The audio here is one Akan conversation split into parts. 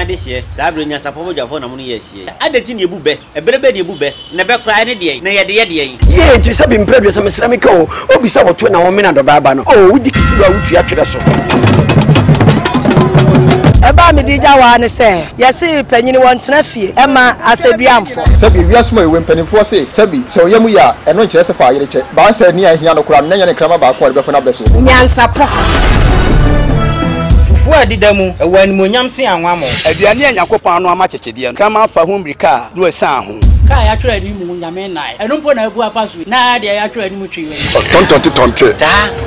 Ɔman adehyeɛ, saa berɛ yi nyansapɔ badwafoɔ na mo ne yɛ ahyia yi. Adɛn nti na yɛbu bɛ? Ɛberɛ bɛn na yɛbu bɛ? Na bɛ koraa ɛne deɛn? Na yɛde yɛ deɛn? Yie nti sɛ bi mprɛ 30 mesrɛ me ka o obi sɛ wɔto na wɔmena dɔbaa ba no o wodi kisiwa wotua twerɛ so. Ɛba a mede gya wo ara ne sɛ, yɛse panyini wɔntena fie mma asɛdua mfɔ. Sɛbi, wiase mu awiei mpanimfoɔ se, sɛbi, sɛ ɔyam yɛ a, ɛno nkyerɛ sɛ fa ayere kyɛ. Baa sɛ nea ahia no koraa no, na ɛnyɛ ne kraman baako a ɔde bɛko n'abɛ so. Nyansapɔ. Fufuo a ɛdeda mu, ɛwɔ animuonyam sen anwammɔ. Aduane a Nyankopɔn ano ama kyekyedeɛ no, kraman fa ho mmirika a, na wasian ho. Kaa a yɛatwerɛ anim Nyame nnae, ɛno mpo na abu afa so yi, na deɛ yɛatwerɛ anim twi wei. Ɔtɔntɔnte tɔnte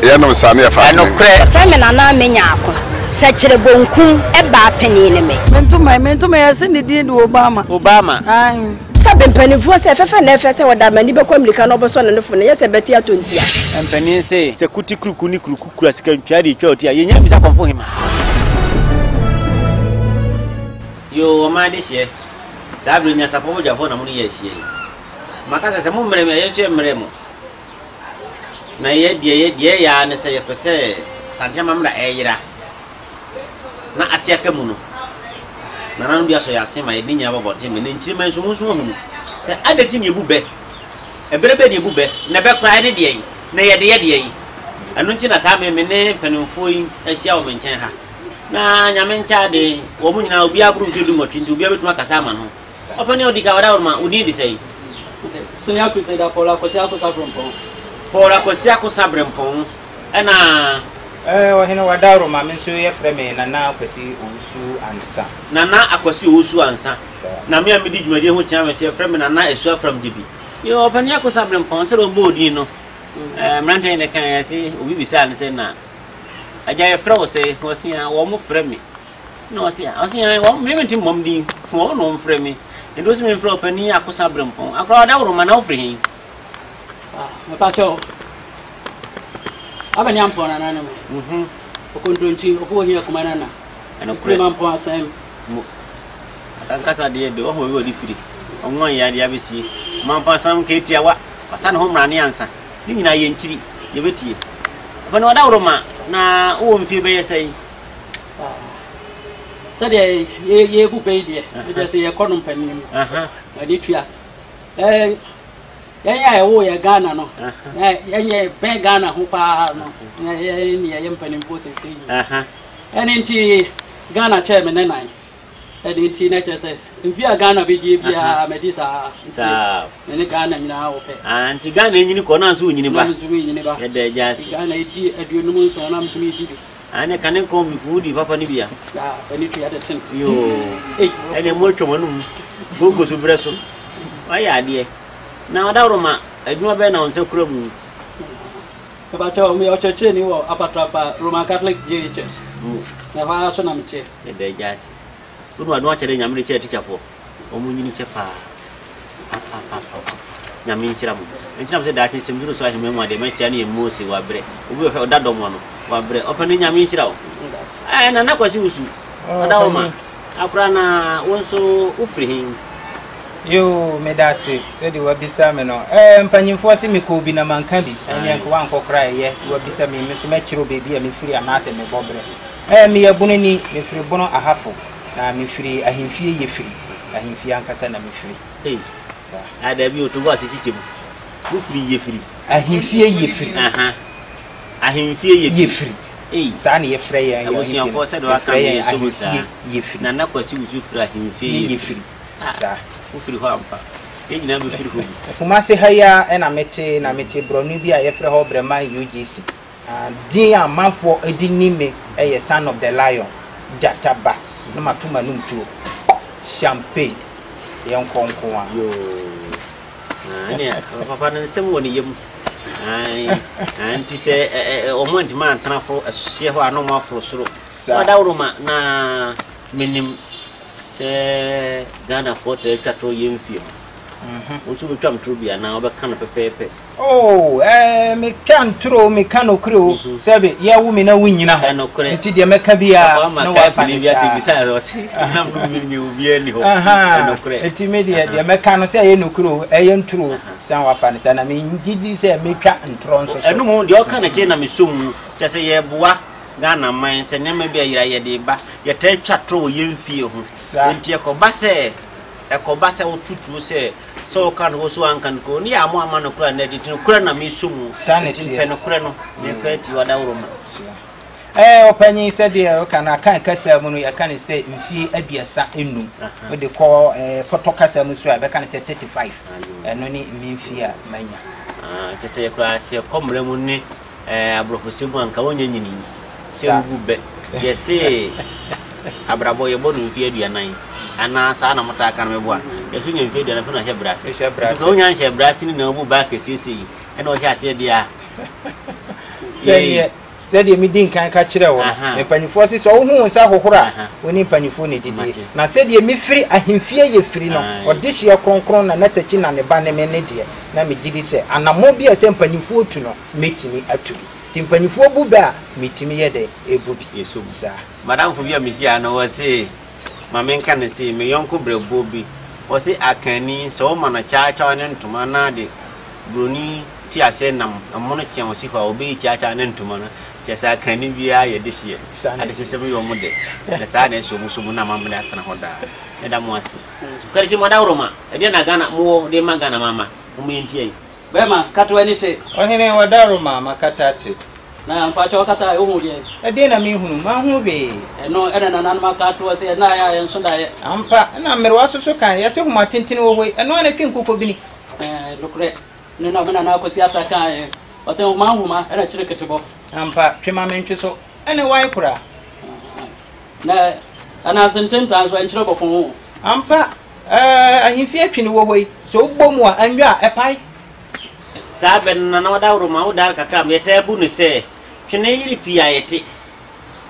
yɛnom saa ne yɛfa adwene. Nokorɛ. Wɔfrɛ me Nana Amenyako. Sɛkyerɛ bonkum baa panin ne me. Me ntoma yi, me ntoma yi, yɛse ne din de Obama. Obama. Ae. Sɛbe mpanimfoɔ sɛ, fɛfɛ na ɛfɛ sɛ wɔde amani bɛkɔ mmirika na wɔbɛsɔ ne nofo no, nyɛ sɛ ɛbɛte atɔ ntia. Mpanin se, sɛ kuti kuruku ne kuruku kura sika ntwea de retwa oti a, yɛnnya mmisa kɔmfo hema. Yoo, ɔman adehyeɛ, saa bere yi nyansapɔ badwafoɔ na mo ne yɛ ahyia yi. Maka sɛ, sɛ mommrɛ me a, yɛn nso yɛmmrɛ mo. Na yɛ deɛ yɛ deɛ yɛyɛ ara ne sɛ yɛpɛ sɛ Asante amammerɛ a ɛreyera na ate aka mu no, nananom bi asɔ yɛn ase ma yɛde ne nyinaa ba abɔnten ma nnɛ nkyirimma nso wɔn nso ahunu sɛ adɛn nti na yɛbu bɛ, ɛberɛ bɛn na yɛbu bɛ, na bɛ koraa ɛne deɛn, na yɛde yɛ deɛn. Ɛno nti na saa me me ne mpanimfoɔ yi ahyia wɔ me nkyɛn ha. Na Nyame nkyɛ ade, wɔn nyinaa obiara boro mfeɛ dunwɔtwe nti obiara bɛtumi akasa ama ne ho. Ɔpanin a ɔdi kan, Ɔdawuruma, wo din de sɛn? Senior Crusader Paul Akwasi Akosa Brempɔn. Paul Akwasi Akosa Brempɔn, ɛna. Eh, Ɔhene Ɔdawuruma, me nso yɛfrɛ me Nana Akwasi Owusu Ansah. Nana Akwasi Owusu Ansah. Saa. Na me a medi dwumadie ho kyea me nso yɛfrɛ me Nana Asu Afram Gyebi. Yoo, Ɔpanin Akosa Brempɔn, sɛdeɛ ɔbɔɔ din no, eh, mmeranteɛ yi na ɛkaeɛ, yɛse obi bisaa no sɛ, na agya yɛfrɛ wo sɛn? Ɔse, ah, wɔn frɛ me. Na ɔse a, ɔse an, wɔn, me mente mmɔm din, wɔn na wɔmfrɛ me. Nti wose memfrɛ ɔpanin Akosa Brempɔn. Akora ɔdaworo na wofiri he? Ah, mepa kyɛw. Abani ampɔn nana ne me. Mhm. Okontonkyi, ɔkɔ ohia kuma nana. Ɛnokorɛ. Firi mampɔn asɛm. Mo. Akankasa deɛ de, ɔho baabi ɔde firi. Ɔnwa yɛ adeɛ abɛsie. Mampɔn asɛm ka etiawa. Wasa ne ho mmara ne ansa. Ne nyinaa yɛnkyiri, yɛbɛtie. Ɔpanin ɔdaworo ma, na wowɔ mfie bɛyɛ sɛn? Sɛdeɛ yɛbu bɛ yi deɛ, ɛdeɛ sɛ yɛkɔ no mpanin mu, ɛde tua. Yɛn a yɛwoo yɛ Ghana no, yɛn yɛ bɛn Ghana ho paa no, yɛn ne yɛyɛ mpanimfoɔ tete yi. Ɛne nti Ghana kyɛɛ me ne nan. Ɛno nti na kyerɛ sɛ mfe a Ghana bɛdie biara madi saa nti me ne Ghana nyinaa wɔ pɛ. Ah, nti Ghana nyini kɔ na nso wonyini ba. Na nso menyini ba. Yɛda agya ase. Ghana ɛdi 57 na nso medi bi. Ah, ne kane nkɔn bi fu di papa ne bia. Ah, ɛne tua de ten. Yoo. Ɛne mo atwa mo anum. Gogo so brɛ so. Wayɛ adeɛ. Na ɔdaworo ma adwuma bɛn na wo nsa kura mu? Mepakyɛw, meyɛ ɔkyerɛkyerɛni wɔ Apatrapa Roman Catholic JHS. Na ɛhɔ ara so na meteɛ. Yɛda Agya ase. Wo nu adom akyɛdɛ Nyame de kyɛɛ teacher foɔ. Ɔmo nyini kyɛ paa. Papapapapa. Nyame nhyira mo. Ɛnti na mesɛ daakye sɛ meduru so ahemman mu a deɛ mɛkyea no yɛ Mose wabrɛ. Obi bɛhwɛ ɔda dɔm ano. Wabrɛ. Ɔpɛni Nyame nhyira wo. Ɛɛ Nana Kwasi Wusu. Ɔda wo ma. Akora na wo nso wo firi he? Yoo, medase sɛdeɛ wabisa me no. Ɛɛ mpanyinfoɔ se mekɔɔ bi na manka bi. Ɛnneɛ nka wankɔ koraa ɛyɛ. Wabisa me, me nso mɛkyerɛ wo baabi a mefiri anaasɛ mebɔ berɛ. Ɛɛ, meyɛ Bononi, mefiri Bono Ahafo, na mefiri Ahemfie Yefiri, Ahemfie ankasa na mefiri. Ei, Saa. ah, dabi o, to bo ase kyekyɛ mu. Wofiri Yefiri? Ahemfie Yefiri. Aha, Ahemfie Yefiri. Yefiri. Ei. Saa na yɛfrɛ yɛn, yɛn ahemfie no. Abusuafoɔ, sɛdeɛ waka Yɛfrɛ no, yɛn yɛsɔ mu saa. Ahemfie Yefiri. Nana Kwasi Wusu firi Ahemfie Yefiri. Yefiri. Ah, Saa. wofiri hɔ ampa. Yɛn nyinaa bɛfiri hɔ bi. Kumasi ha yi ara na mete, na mete borɔno bi a yɛfrɛ hɔ Brɛman UGC. Din a amanfoɔ de nim me yɛ Son of the Lion, Gyata Ba, na mato m'anom tuo, Champagne, yɛnkɔ nko ara. Yoo, ɛneɛ papa no nsɛm wɔ ne yam. Ae, nti sɛ wɔn antumi antena foro ɛhyeɛ hɔ a na wɔn aforo soro. Saa. Ɔdawuroma na menim sɛ Ghanafoɔ taa twa torɔ yɛn fie ho. Wo nso wobɛtwa me toro bi anaa wobɛka no pɛpɛɛpɛ? Oh, eh, meka ntoro o, meka nokorɛ o, sɛbe yɛwo me na wonnyina hɔ, nti deɛ mɛka biara na wafa ne saa. Aha, nti me deɛ deɛ mɛka no sɛ ɛyɛ nokorɛ o, ɛyɛ ntoro o, san wafa ne saa, na mengye di sɛ metwa ntorɔ nso so. Ɛno mu deɛ ɔka no kyɛ na mesɔ mu, kyɛ sɛ yɛboa. Ghana man sɛ nneɛma bi ayera yɛde ba. Yɛtaa twa torɔ wɔ yɛn fie ho. Enti ɛkɔba sɛ ɛkɔba sɛ woto tuo sɛ sɛ woka nokorɛ sɛ woanka nokorɛ ne yɛ a moamma nokorɛ anna adi nti nokorɛ na mesɔ mu. Nti mepɛ nokorɛ no. Mepɛ ati wadaworo ma. Ɛɛ, ɔpanyin, sɛdeɛ woka no, Akan kasa mu no, yɛka no sɛ mfie 35. Wode kɔ ɛɛ Pɔtɔ kasa mu nso a, yɛbɛka no sɛ 35. Ɛno ne me mfie a manya. Ah, kyerɛ sɛ yɛkora sɛ yɛkɔ mmara mu ne ɛɛ aborɔfosɛm mu a, nka wonyɛ nyini sɛ wobu bɛ. Yɛse abrabɔ yɛbɔ no mfie 40 anaa saa na motaa ka no meboa. Yɛse wonya mfie 40 afei na wahyɛ brɛ ase. Nti sɛ wonya nhyɛ brɛ ase no na wobu bɛ akɛseɛ sei ɛna wohyɛ aseɛ deɛ a, yei. Sɛdeɛ medii nkan ka kyerɛɛ wo no, mpanimfoɔ se, sɛ wohu wo nsa hohoro a, wo ne mpanimfoɔ na ɛdidie. Na sɛdeɛ mefiri ahemfie yɛ firi no, ɔdehyeɛ kronkron Nana Takyi na ne ba ne me ne deɛ, na megye di sɛ anammɔn bi a ɛsɛ mpanimfoɔ tu no, mɛtumi atu bi. Nti mpanimfoɔ bu bɛ a, metumi yɛ dɛn bu bi. Saa. M'adamfo bi a mehyiaa no, ɔse ma menka no sei, me yɔnko berɛboɔ bi, ɔse Akanni, sɛ woma no kyaakyaw ne ntoma na de Buroni te aseɛ nam ɛmono kyea ɔsi hɔ a ɔbɛyi kyaakyaa ne ntoma no, kyerɛ sɛ akanni biara yɛ dehyeɛ, adehyesɛm yɛ wɔn dɛ, na saa na ɛsɛ wɔn so mu na amammerɛ atena hɔ daa. Meda mo ase. Kwadwo mo adaworoma, ɛdeɛn na Ghana mowɔ de ma Ghana mama? Momma yɛntie yi. Bɛɛma, kata w'ani te. Ɔhene, w'adaworoma, makata ate. Na mpakyɛw kata a, wohu deɛn? Ɛdeɛn na menhunu? Manhunu hwee. Ɛno na nananom aka ato hɔ sɛ yɛn nnaeɛ a yɛnso daeɛ. Ampa, ɛna mmerewa nso so kae, yɛse homa tentene wɔ hɔ yi, ɛno ara na ɛtwe nkokɔbini. Ɛɛ, nokorɛ. Ne na me nana Kwasi Arthur kaeɛ. Ɔse nhoma nhoma na ɛkyere ketebɔ. Ampa, twe ma mentwe so. Ɛne wae koraa. Na ananse ntentan nso ɛnkyerɛ bɔfɔn o. Ampa, ɛɛ, ahemfie twene wɔ hɔ yi, sɛ wobɔ mu a, ɛnwɛ a, ɛpae. Saa bɛ no, Nana Ɔdaworo ma wo dare kakra ma yɛtaa bu no sɛ, twene yere pii a yɛte.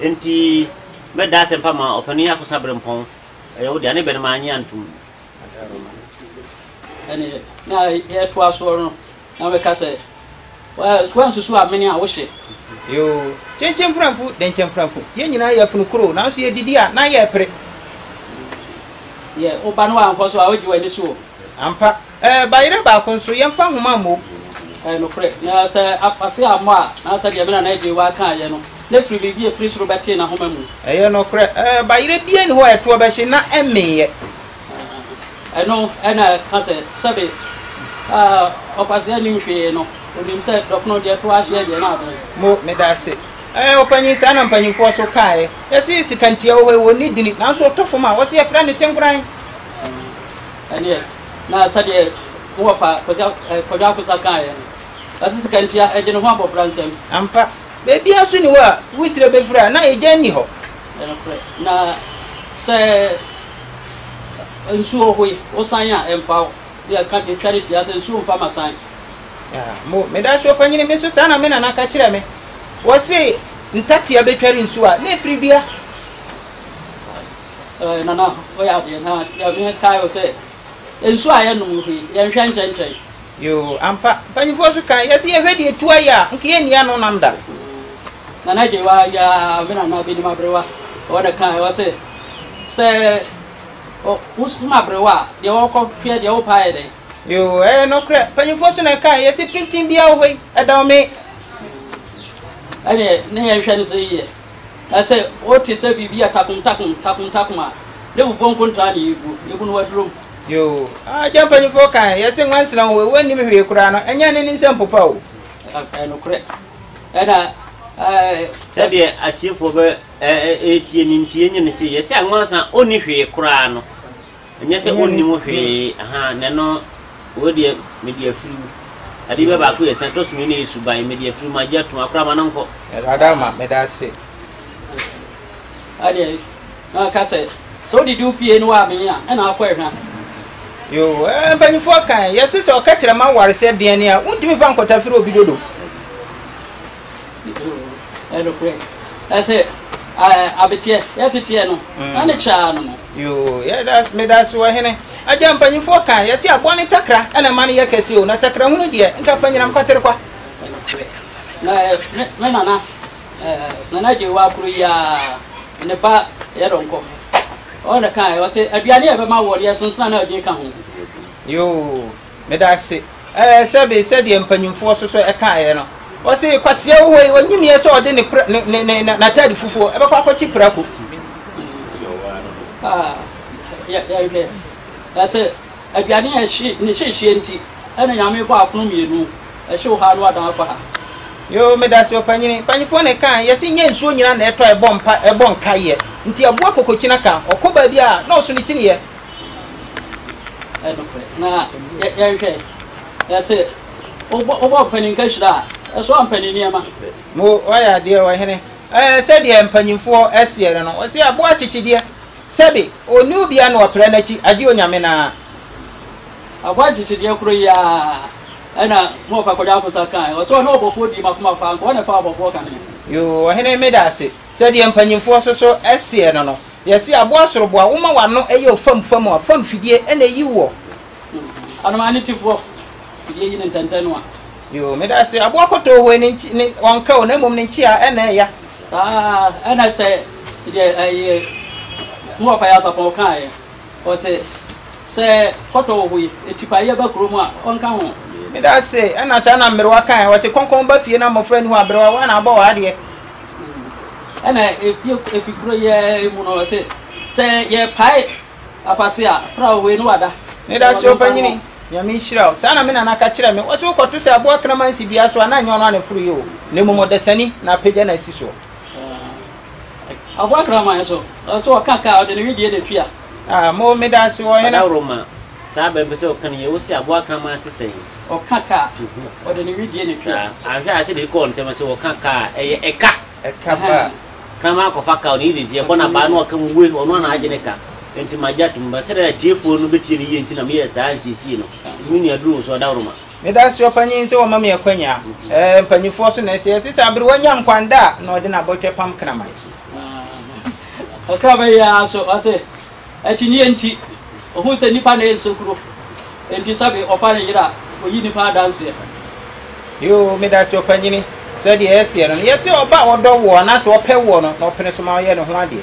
Enti, mɛda asɛmpa ma Ɔpanin Akosa Berempɔn. Ɛyɛ wo dea, ne bɛ no mannye antom. Ɛne na yɛtoa soɔ no na mɛka sɛ woansusu amene a wohye. Yoo, kyenkyen mframfo, dɛnkyɛn mframfo, yɛn nyinaa yɛ afunu koro nanso yɛdidi a na yɛrepere. Yɛ wo ba no wankɔ so a wogye w'ani so o. Ampa, ɛɛ bayerɛ baako nso yɛmfa nhoma mmom. Ɛyɛ nokorɛ, na sɛ ase ammɔ a, na sɛdeɛ me nana Agyewaa kaeɛ no, na ɛfiri biribi a ɛfiri soro bɛtee n'ahoma mu. Ɛyɛ nokorɛ, ɛɛ bayerɛ biara nni hɔ a ɛtoɔ bɛhye na ɛmmeeɛ. Ɛno na ɛka sɛ, sɛbe ɔkwasea nnim hwee no, ɔnim sɛ dɔkono deɛ ɛtoɔ ahyeɛ deɛ na abɛn. Mo, meda ase. Ɛɛ, ɔpanyin, saa na mpanyimfoɔ nso kaeɛ. Yɛse sikantia wɔ hɔ yi, wɔnni dini, nanso ɔtɔ fam a, wɔse yɛfrɛ no tenkoran. Ɛnneɛ, na sɛdeɛ mo wɔfa Kwadwo Akosa kaeɛ no, ɔse sikantia, ɛgye ne ho abɔfra nsam. Ampa, baabiara nso nni hɔ a wusie bɛfiri a na egya nni hɔ. Ɛyɛ nokorɛ. Na sɛ nsuo hoe wo san a, ɛmfa wo. Deɛ ɛka deɛ ɛtwa ne tia sɛ nsuo mfa m'asan. Ah, mo, meda so ɔpanyini, me nso saa na me nana ka kyerɛɛ me. Wɔse ntatea bɛtware nsuo a, na ɛfiri dua. Eh, nana, woyɛ adeɛ na deɛ mekae wo sɛ nsuo a yɛnom hoe, yɛnhwɛ nkyɛnkyɛn. Yoo, ampa, mpanyinfoɔ nso kae, yɛse yɛhwɛ deɛ ɛtu ayɛ a, nka yɛnni ano nam da. Nana Gyewa ya me nana binom aberewa ɔwɔ na kae ɔse sɛ wo ma aberewa a deɛ ɔkɔ hwɛ deɛ wo paa yɛ dɛn. Yoo ɛyɛ nokorɛ mpanyinfoɔ so na ɛkae yɛse pintin biara wɔ hɔ yi ɛda ɔme. Ɛneɛ ne yɛn hwɛ no sɛ yiyɛ na sɛ wote sɛ biribi yɛ takom takom takom takom a ne fufuo nkontaa ne yɛbu yɛbu no waduro mu. Yoo agya mpanyinfoɔ kae yɛse nwansena wɔ hɔ yi wɔnnim hwee koraa no ɛnyɛ ne ne nsam popa o. Ɛyɛ nokorɛ. Ɛna ɛɛ. Sɛdeɛ atiefoɔ bɛ ɛɛ tie no nti yɛnyɛ no sei, yɛsɛ anwansa ɔnni hwee koraa no, ɛnyɛ sɛ ɔnni ho hwee, ahaa, na ɛno, wei deɛ mede afiri wo. Adeɛ bɛ baako yɛ sɛn, ɛtɔ so mmienu yɛ suban, mede afiri wo, magye atom, akora ma no nkɔ. Awurade ama, meda ase. Ɛdeɛ na ɔka sɛ, sɛ wodidi wo fie na woamee a, ɛna akɔ ɛhwa. Yoo, ɛɛ mpanyinfoɔ kan, yɛse sɛ ɔka kyerɛ ma ware sɛ deɛn ni a, wontumi fa nkɔtafiri obi dodo. Yoo, ɛnokorɛ. Ɛsɛ ɛɛ abeteɛ, yɛteteɛ no, na ne kyaa no no. Yoo, yɛda, medase ɔhene. Agya mpanyinfoɔ kan, yɛse aboa ne takra ɛna ɛma no yɛ kɛse o, na takra hunu deɛ, nka fa nyinam kwatere kwa. Ɛnokorɛ. Na me, me nana. Nana Gyewa koro yi ara, ne ba yɛ dɔnkɔ. Ɔno na kae, ɔse aduane a yɛbɛma woɔ no, yɛsonsona na agye ka ho. Yoo, meda ase. Ɛɛ, sɛbe sɛdeɛ mpanyimfoɔ soso ɛkaeɛ no, Ɔse kwasea wɔ hɔ yi, ɔnyim yɛ sɛ ɔde ne pra, ne, ne, ne, n'ataade fufuo ɛbɛkɔ akɔkye prako. Ah, yɛ, yɛhwɛ. Ɛsɛ aduane a ɛhye, ne hyehyeɛ nti, ɛna Nyame bɔ afono mmienu. Ɛhyew ha na wadan akɔ ha. Yoo medase ɔpanyini. Mpanyinfoɔ na ɛka yɛse nyɛ nsuo nyina na ɛtɔ a ɛbɔ mpa ɛbɔ nkaeɛ nti aboa kokokyina ka ɔkɔ baabi a na ɔso ne kyiniiɛ. Ɛnokorɛ na yɛnhwɛ yɛse wobɔ wobɔ mpanin kahyira a ɛsoa mpanin nneɛma. Mo wayɛ adeɛ ɔhene. Ɛɛ sɛdeɛ mpanyinfoɔ ɛseɛ no no ɔse aboa kyekyedeɛ sɛbe ɔnni obia na ɔpra n'akyi agye Onyame no ara. Aboa nkyekyedeɛ koro yi ara Ɛna mo ɔfa Kwadwo Akosa kae, ɔse ɔne ɔbɔfoɔ dii mafomafa, anka ɔne faa ɔbɔfoɔ kane. Yoo ɔhene meda ase. Sɛdeɛ mpanyinfoɔ soso seɛ no no, yɛse aboa soroboa woma w'ano yɛ ofam fam a, fam fidie na ɛyi woɔ. Anomaa ne tifoɔ fidie yi ne ntɛntɛ no a. Yoo meda ase. Aboa kɔtɔɔ hoi ne nkyi ne ɔnka o na mmom ne nkyea na ɛya. Saa ɛna sɛ deɛ ɛyɛ mo ɔfa Nyansapɔn kaeɛ. Ɔse sɛ kɔtɔ wɔ hɔ yi, atipaeɛ ba kurom a, ɔnka ho. Meda ase, ɛna saa na mmerewa kae, ɔse kɔnkɔn ba fie na mmɔfra nni hɔ a, aberewa woa na abɔ w'adeɛ. Ɛna efie efi kuro yi ara mu no, ɔse sɛ yɛpae afase a, pra wɔ hɔ yi na wada. Meda ase ɔpanyini, Nyame nhyira wo. Saa na me nana ka kyerɛɛ me, ɔse wokɔto sɛ aboa kraman si dua so a, na nyɛ ɔno ara na ɛforo yɛ o, na mmom ɔdasani na apagya no asi soɔ. Aboa kraman nso, ɔsɛ ɔka ka a, ɔde ne wedeɛ na etua. Ah, mo, meda ase wɔ hena? Ɔdawuroma, saa bɛ mpɛ sɛ ɔka no yie, wose aboa kraman ase sɛn? Ɔka ka a, ɔde ne wedeɛ na etua. Saa, anhwɛ a sɛdeɛ ɛkɔɔ ntɛm sɛ ɔka ka a, ɛyɛ ɛka. Ɛka ba. Kraman akɔfa ka, ɔne yere nti yɛbɔ no abaa na ɔka mu we, ɔno ara na agye ne ka. Enti magye atom, but sɛdeɛ atiefoɔ no bɛtie no yie nti na meyɛɛ saa nsiesie no. Me nua duru wo so, Ɔdawuroma. Medase ɔpanyin sɛ wama me akwanya. Ɛɛ mpanyinfoɔ so na ɛsɛ yɛse sɛ aberewa nya nkwanda a na ɔde n'abɔtwɛ pam kraman. Ɔkraman yi ara nso ɔse akyinnyeɛ nti ɔhu sɛ nnipa na ɛyɛ nsekuro enti sɛbe ɔfa ne yere a ɔyi nnipa adanseɛ. Yoo medase ɔpanyini sɛdeɛ ɛseɛ no no yɛse ɔba a ɔdɔ woɔ anaasɛ ɔpɛ woɔ no na ɔpene so ma ɔyɛ ne ho adeɛ.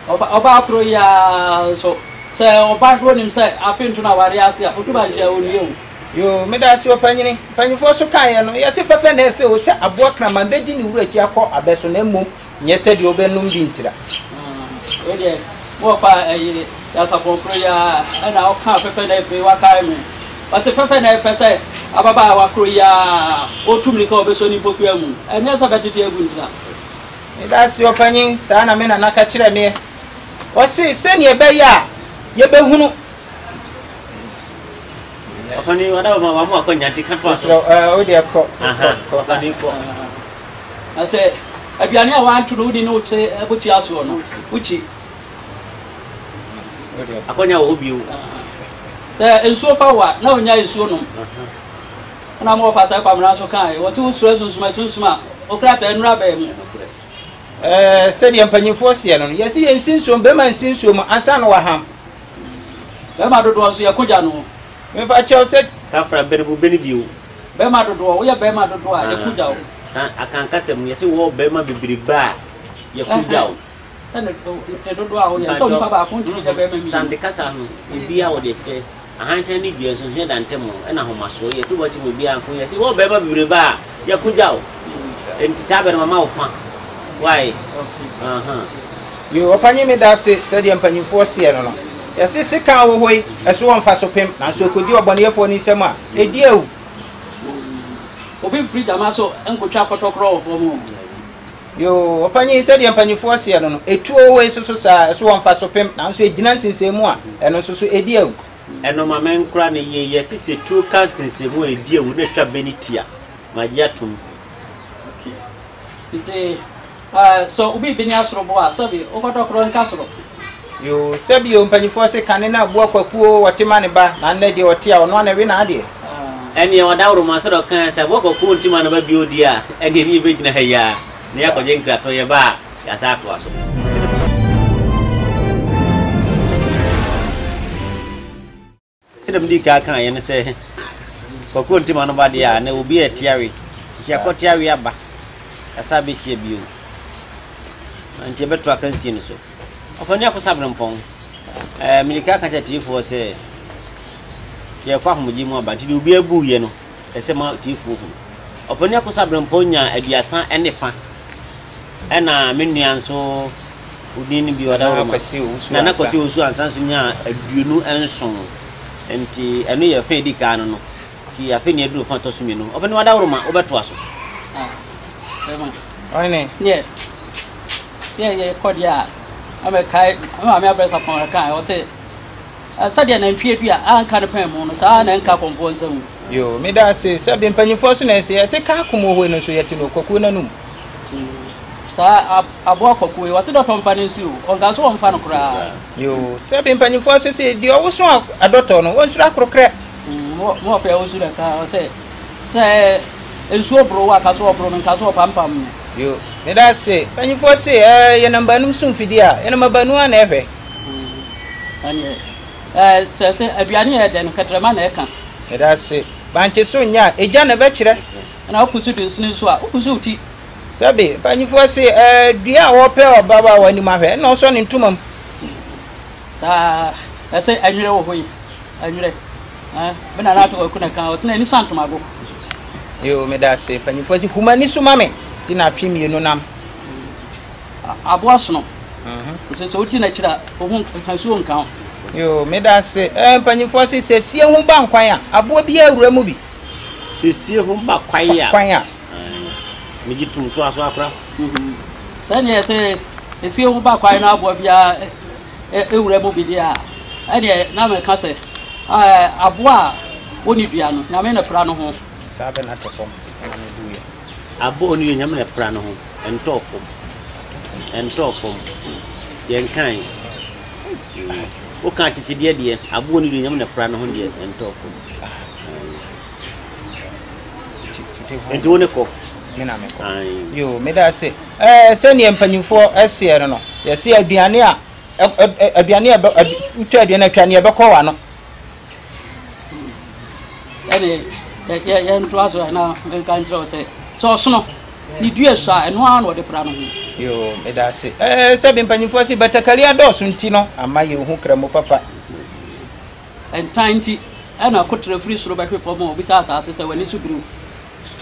Ɔbaa koro yi ara nso, sɛ ɔba na ɔnim sɛ afe nto no awareɛ ase a, ɔtu ba nkyɛn a, ɔnnue o. Yoo, meda ase ɔpanyini. Mpanyinfoɔ so kaeɛ no, yɛse fɛfɛ na ɛfɛ o, sɛ aboa kraman bɛdi ne wura akyi akɔ abɛ so na mmom nyɛ sɛ deɛ ɔbɛnom bi ntira. Wei deɛ, mo ɔfa ɛyi Nyansapɔn koro yi ara ɛna ɔkaa fɛfɛ na ɛfɛ wakae me. Ɔse fɛfɛ na ɛfɛ sɛ ababaawa koro yi ara ɔtu mirika ɔbɛsɔ ne mpokua mu, ɛnyɛ sɛ bɛtete agu ntira. Medase ɔpanyin, saa na me nana ka kyerɛɛ meɛ. Ɔse sɛnea ɛbɛyɛ a yɛbɛhunu. Ɔpanin wada ma wama wakɔ nti ka toa so. Mesrɛ wo, ɛɛ wo deɛ kɔ, kɔ, kɔ. Ɔpanin kɔ. Na sɛ aduane a wanto no wodi ne wo te bukyia soɔ no, wokyi. Akɔnya wɔ hɔ bio. Sɛ nsuo fa wo a, na ɔnya nsuo nom. Ɛna mo wɔfa saa Kwamina nso kaeɛ, wɔse wosuro asunsum asunsum a, wo krataa nnuru abɛn mu. Ɛɛ, sɛdeɛ mpanyimfoɔ seɛ no no, yɛse yɛnsi nsuo mu, bɛrima nsi nsuo mu ansa na waham. Bɛrima dodoɔ nso yɛko gya no. Mepa kyɛw sɛ. Kafra bɛne bu bɛne bio. Bɛrima dodoɔ, woyɛ bɛrima dodoɔ a, yɛko gya wo. Saa Akan kasa mu, yɛse wowɔ bɛrima bebrebe a, yɛko gya wo. Sɛ ne dodoɔ a woyɛ, sɛ onipa baako ntumi nyɛ bɛrima mmienu. Sante kasa no, obiara wɔ deɛ ɛkyerɛ. Ahantan ne dua nsonsonoe da ntam o, ɛna ahomasoɔ yɛ to bɔkye ma obiara nko yɛ se wɔ bɛrima bebrebe a yɛko gya o enti saa bɛ no mama wo fa why ahaa. Yoo ɔpanyin meda ase sɛdeɛ mpanyinfoɔ seɛ no no yɛse sekan a ɔwɔ hɔ yi ɛso wɔ mfaso pem nanso ɛkɔdi ɔbɔneyɛfoɔ no nsam a ɛdi awu. Obi mfiri gyama so nkotwa kɔtɔkorɔ wɔ fam o. Yoo, ɔpanyin, sɛdeɛ mpanimfoɔ seɛ no no, etuo wei nso so saa, ɛso wɔ mfaso pem, nanso egyina nsensɛnmu a, ɛno nso so edi awu. Ɛno ma menkora no yie, yɛse sɛ tuo ka nsensɛnmu a ɛdi awu na ɛtwa bɛ no ti a, magye atom. Okay. Nti, eh, sɛ obi bene asorobo a, sɛbi, wokɔtɔ korɔ nka soro. Yoo, sɛbi o, mpanimfoɔ se kane no aboa kwaku o, ɔte ma ne ba, na nnɛ deɛ ɔte a, ɔno ara na ɛwe n'adeɛ. Ɛnneɛ ɔdawuroma sɛdeɛ ɔkaeɛ sɛ aboa kwaku nte ma ne ba bio deɛ a, ɛnneɛ ne yɛbɛgyina ha yi ara na yɛakɔgye nkratɔ, yɛba a, yɛasan atoa so. Sɛdeɛ medii kan kaeɛ no sɛ Kwaku Ntima no ba deɛ a na obi a ɛte awe nti akɔte awe aba yɛasa abɛhyia bio nti yɛbɛto akansie no so. Ɔpanin Akosa Abrempɔn, ɛɛ mede kan ka kyerɛ tiefoɔ sɛ yɛkɔ ahomegye mu aba nti deɛ obi abuiɛ no ɛsɛ ma tiefoɔ hunu. Ɔpanin Akosa Abrempong nyaa 30 ne fa. Ɛna me nua nso, wo din no bio, Adaworoma. Nana Kwasi Owusu Ansa nso nyaa 27. Nti ɛno yɛ fa edi kan no no. Nti afei na yɛduru fa ɛtɔ so mmienu. Ɔpanin Adaworoma, wobɛtoa so. Ah, bɛma. Ɔne. Neɛ, yɛ yɛ kɔ deɛ a, ɛmɛkae, me maame abrɛ sapɔn ɛka, ɔse, Sɛdeɛ nantwie dua a anka ne pɛn mu no, saa ara na ɛnka akɔmfoɔ nsa mu. Yoo, meda ase. Sɛbe mpanyimfoɔ nso na ɛse, yɛse kaa kum wɔ hɔ yi no nso yɛte no kwakuo no anum. Saa aboa kwakuo yi, wɔse dɔtɔ mfa no nsi o, ɔnka nso wɔmfa no koraa. Yoo, sɛbe mpanyimfoɔ nso se, deɛ ɔwoso adɔtɔ no, ɔnsuro akorokorɛ. Mo ɔfɛ a ɔsu na ɛka, ɔsɛ sɛ nsuo boro wo a, ka so ɔboro me, nka so ɔpampam me. Yoo, meda ase. Mpanyimfoɔ se, ɛɛ yɛnam baanum so mfidie a, yɛnam abaanu ara na ɛhwɛ. Ɛneɛ, ɛɛ, sɛ, sɛ aduane yɛ dɛ no, kɛtrɛma na ɛka. Meda ase. Bankye so nyɛ a, egya na ɛbɛkyerɛ. Ɛna wopusu de nsene nso a, wopusu wo ti. Sɛbe, mpanyimfoɔ se, ɛɛ, dua a wɔpɛ ɔbabaawa anim ahwɛ, ɛna ɔsɔ ne ntoma mu. Saa, ɛsɛ ɛnwerɛ wɔ hɔ yi, ɛnwerɛ. Ɛɛ, me nana ato kwaku na ɛka, ɔtena ani sa ntomago. Yoo, meda ase. Mpanyimfoɔ se, hu m'ani so ma me, nti na atwe mmienu nam. Aboa sono. Sɛ sɛ wodi n'akyiri a, ohu nsuo nka ho. Yoo, meda ase. Ɛɛ, mpanyinfoɔ se sɛ sie ho ba nkwan a, aboa biara wura mu bi. Sɛ sie ho ba kwan a. Kwan a. Megye tom toa so akora. Sɛdeɛ sɛ esie ho ba kwan na aboa biara wura mu bi deɛ a, ɛdeɛ na meka sɛ aboa a wɔnni dua no, Nyame na pira no ho. Saa bɛ na tɔ fam na mebuiɛ. Aboa a ɔnni dua, Nyame na pira no ho. Ɛntɔɔ fam. Ɛntɔɔ fam. Yɛnkae. Woka akyekyedeɛ deɛ, aboɔ no deɛ Nyame na pra ne ho deɛ, ɛntɔɔ fam. Nti wo ne kɔ. Me na mekɔ. Yo, meda ase. Ɛɛ sɛdeɛ mpanyinfoɔ ɛseɛ no no, yɛse aduane a aduane a wotwa aduane atwa neɛ ɛbɛkɔ w'ano. Ɛne yɛntoa so na menka nkyerɛ wo sɛ sɛ ɔsono ne dua sua a ɛno ara na ɔde pra no ho. Yoo, meda ase. Ɛɛ sɛbi mpanyinfoɔ se batakari adɔɔso nti no ama yɛnhu kramo papa. Ntan nti ɛna koterɛ firi soro bɛhwe fam a obisa asase sɛ w'ani so biri wo.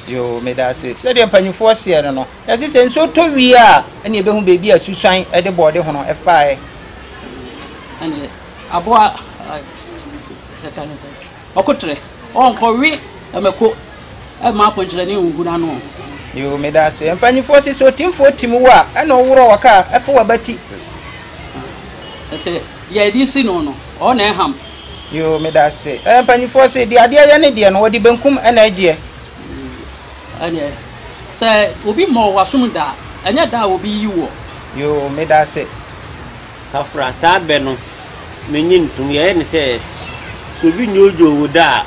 Yoo, meda ase. Sɛdeɛ mpanyinfoɔ seɛ no no, yɛse sɛ nsuo tɔ wie a ɛne yɛbɛhu baabi a susuan de bɔɔde hono ɛfaeɛ. Ɛneɛ aboa ɛka ne sɛ ɔkoterɛ ɔnkɔwe mako ɛmma apɔnkyerɛni nhuhu n'ano. Yoo meda ase. Mpanyinfoɔ se sɛ otimfoɔ tim wo a ɛna ɔworɔ wɔ kaa ɛfo w'abati. Ɛsɛ deɛ yɛde si no no ɔɔ na ɛham. Yoo meda ase. Ɛɛ mpanyinfoɔ se deɛ adeɛ yɛ ne deɛ no wɔde benkum ɛna ɛgyeɛ. Ɛneɛ sɛ obi mmɔɔ w'asom da a ɛnyɛ da a obi yi woɔ. Yoo meda ase. Kafra, saa bɛ no, minnye ntom. Yɛyɛ no sɛ, sɛ obi nnwoodwoo wo da a,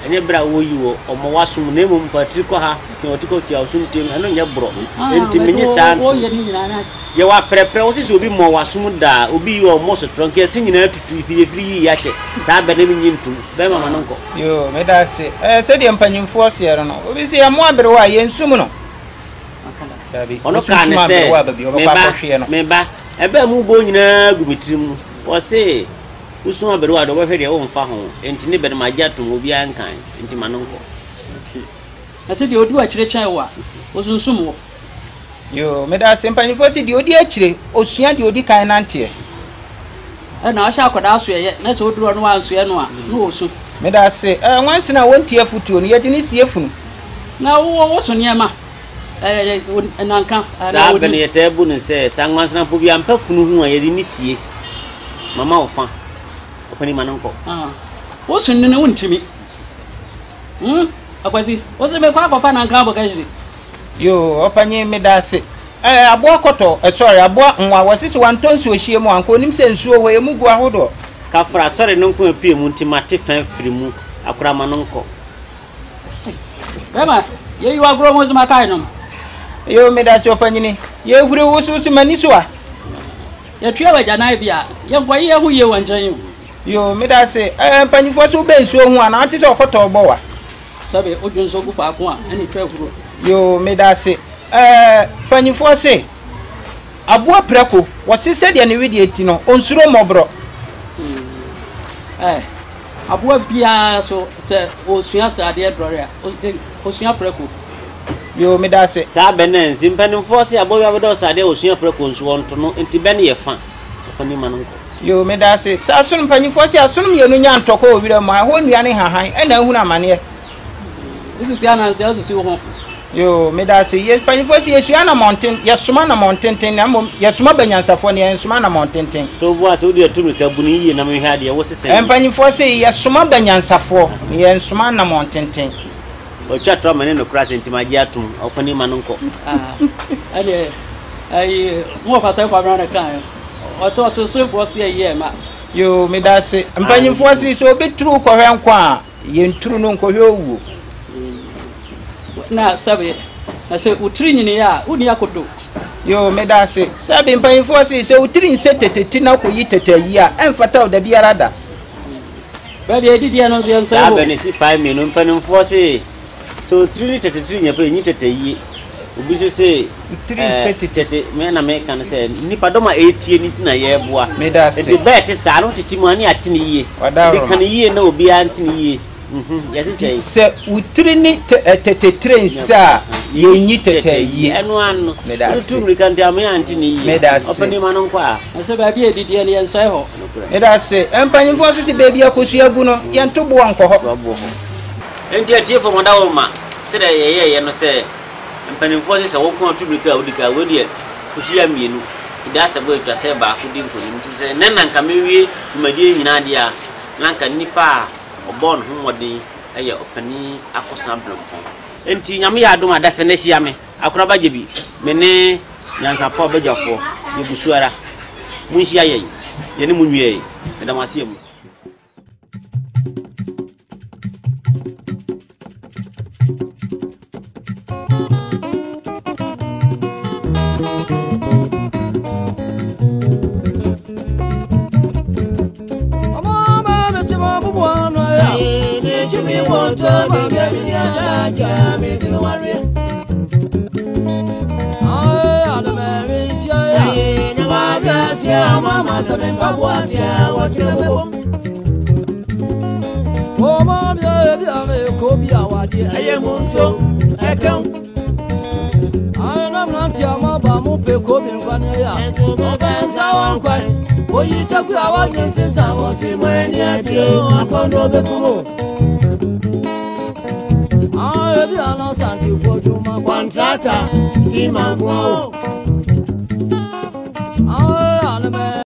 ɛnyɛ bere a woyi wo, ɔmmɔ w'asom, na mmom fa tiri kɔ ha, pia wo ti kɔ tua wo so ntam, ɛno nyɛ borɔ. Enti minnye saa ntom. Yɛwɔ aprɛprɛ, wose sɛ obi mmɔɔ w'asom da a, obi yi wo a, ɔmmɔ sotorɔ, nka ɛse nyinaa tutu, ifi yɛfiri yii akyɛ. Saa bɛ no, minnye ntom. Bɛrima ma no nkɔ. Yoo, meda ase. Ɛɛ, sɛdeɛ mpanyimfoɔ seɛ no no, obi se yɛmmoa aberewa a, yɛnsum no. Dabi, Ɔno kaa wosunsum ne sɛ, aberewa a, baabi a Me ɔbɛkɔ ba, akɔhweɛ no. me ba, ɛbɛ a mobɔ nyinaa gu me tirim. Ɔse, Wosu aberewa de, ɔbɛhwɛ deɛ womfa ho. Enti ne bɛ no magye atom, obiara nkae, enti ma no nkɔ. Na sɛ deɛ ɔdi w'akyire kyɛn wo a, ɔsunsum wo. Yoo, meda ase. Mpanyimfoɔ se deɛ ɔdi akyire, ɔsua deɛ ɔdi kan nanteɛ. Ɛna ɔhyɛ akwadaa soɛyɛ, na sɛ ɔduru hɔ na wansoɛ no a, na ɔsu. Meda ase. Ɛɛ, nwansena a wɔntie afotuo no, yɛde no sie funu. Na wo, woso nneɛma, ɛɛ, nanka, anaa Saa bɛ ɔdi. no yɛtaa bu no sɛ, sɛ anwansenafo bi ampa funu ho a, yɛde no sie. Mama wo fa. Ɔpanin ma no nkɔ. Ah, woso nini wontimi. Hmm, Akwasi, wose mekɔ akɔfa nanka abɔ kahyire. Yoo, ɔpanyin meda ase. Ɛɛ, aboa kɔtɔ, eh, sorry, aboa nwa, wɔse sɛ wantɔ nsuo hyia mu a, anka onim sɛ nsuo hɔ, emu gu ahodoɔ. Kafra, sɔre no nko apue mu nti mate fa afiri mu, akora ma no nkɔ. Bɛma, yɛyi w'agorɔ mu nso makae nom. Yoo, meda ase ɔpanyini. Yɛhuri wosowoso m'ani so a. Yɛtua w'agyanan bi a, yɛnkɔye yɛn ho yie wɔ nkyɛn o. Yoo, meda ase. Ɛɛ, mpanyinfoɔ so wobɛ nsuo ho a, na wote sɛ ɔkɔtɔ bɔ wa. Sɛbe wodwo nso gu faako a, ɛne twa ahuro. Yoo, meda ase. Ɛɛ, mpanyinfoɔ se, aboa prako, wɔse sɛdeɛ ne wedeɛ ti no, ɔnsuro mmɔborɔ. Ɛɛ, aboa biara so, sɛ ɔsua sradeɛ dɔre a, ɔsua prako. Yoo, meda ase. Saa bɛ no ansi. Mpanimfoɔ se aboa bi abɛdɔ sradeɛ a ɔsua prako nso wɔnto no, nti bɛ no yɛ fa. Ɔpanin ma no nkɔ. Yoo, meda ase. Sɛ asono, mpanyimfoɔ se asono mmienu nya ntɔkwa wɔ wira mu a, ɛhɔ nnua ne nhahan na ahunu amaneɛ. Wosusu ananse a, wosusu wo ho. Yoo, meda ase. Yɛ, mpanyimfoɔ se yɛsua anamɔn yɛsoma anamɔn tenten na mmom yɛsoma banyansafoɔ na yɛnsoma anamɔn tenten. To wo bo ase, wode atu mmirika, bu no yiye na menhwɛ adeɛ, wo se sɛn? Mpanyimfoɔ se yɛsoma banyansafoɔ na yɛnsoma anamɔn tenten. Watwa to ama ne nokorɛ asɛm nti magye atom, ɔpanin ma no nkɔ. Ah, ɛdeɛ, ayi, mo wɔ fata kwabena na kan. Ɔsɛ ɔsesefoɔ se ayi ɛma. Yoo, meda ase. Mpanyimfoɔ se sɛ obi turu kɔhwɛ nkwa a, yɛnturu no nkɔhwɛ owuo. Na sɛbe, na sɛ wo tiri nyini a, wonni akoto. Yoo, meda ase. Sɛbe, mpanyimfoɔ se sɛ wo tiri nsɛ tete ti na kɔyi tete ayi a, ɛmfata wo dabiara da. Baabi a yɛdidiɛ no nso yɛnsɛe Saa hɔ. bɛ no si pae mmienu. Mpanimfoɔ se, sɛ otiri ne tete tiri nyɛ pɛ, enyi tete yie. Obi nso se, Tiri nsɛ ɛɛ, tete. tete, me na meka no sɛ, nnipadɔm a ɛretie no nti na yɛreboa. Meda ase. Enti bɛ a ɛte saa no, wotete mu a, ne yɛate no yie. Wada Enti ka Roma. no yie na obiara nte no yie. Mhm, yɛse sɛn? Sɛ wo tiri ne tɛ ɛ tete tire nsɛ a, yɛnyi tete ayie. Ɛno ara no. Meda ase. Wotutu mmirika nti ama yɛante no yie. Meda ase. Ɔpanin ma no nkɔ a. Na sɛ baabi a yɛdidiɛ no, yɛnsɛe hɔ. Nokorɛ. Meda ase. Mpanyimfoɔ nso se baabi a kosua gu no, yɛnto boɔ nkɔ hɔ. To aboɔ hɔ. Enti atiefo mo dawuroma, sɛdeɛ yɛyɛeɛ no sɛ mpanimfoɔ se sɛ wo nko ara tu mmirika a wodi kan, wei deɛ kosua mmienu, nti daa sɛ bɔ atwa sɛ baako di nkonim. Nti sɛ nnɛ na anka mewie dwumadie yi nyinaa deɛ a, na anka nnipa a ɔbɔɔ ne ho mmɔden yɛ ɔpanin Akosua Brempong. Enti Nyame yɛ adom a, dasani ahyia me, Akoraba Gyebi, me ne Nyansapɔ abadwafoɔ, yɛgu so ara. Monhyia yɛn, yɛne mo nwiɛe. Meda mo ase amu. Contrata, Imango.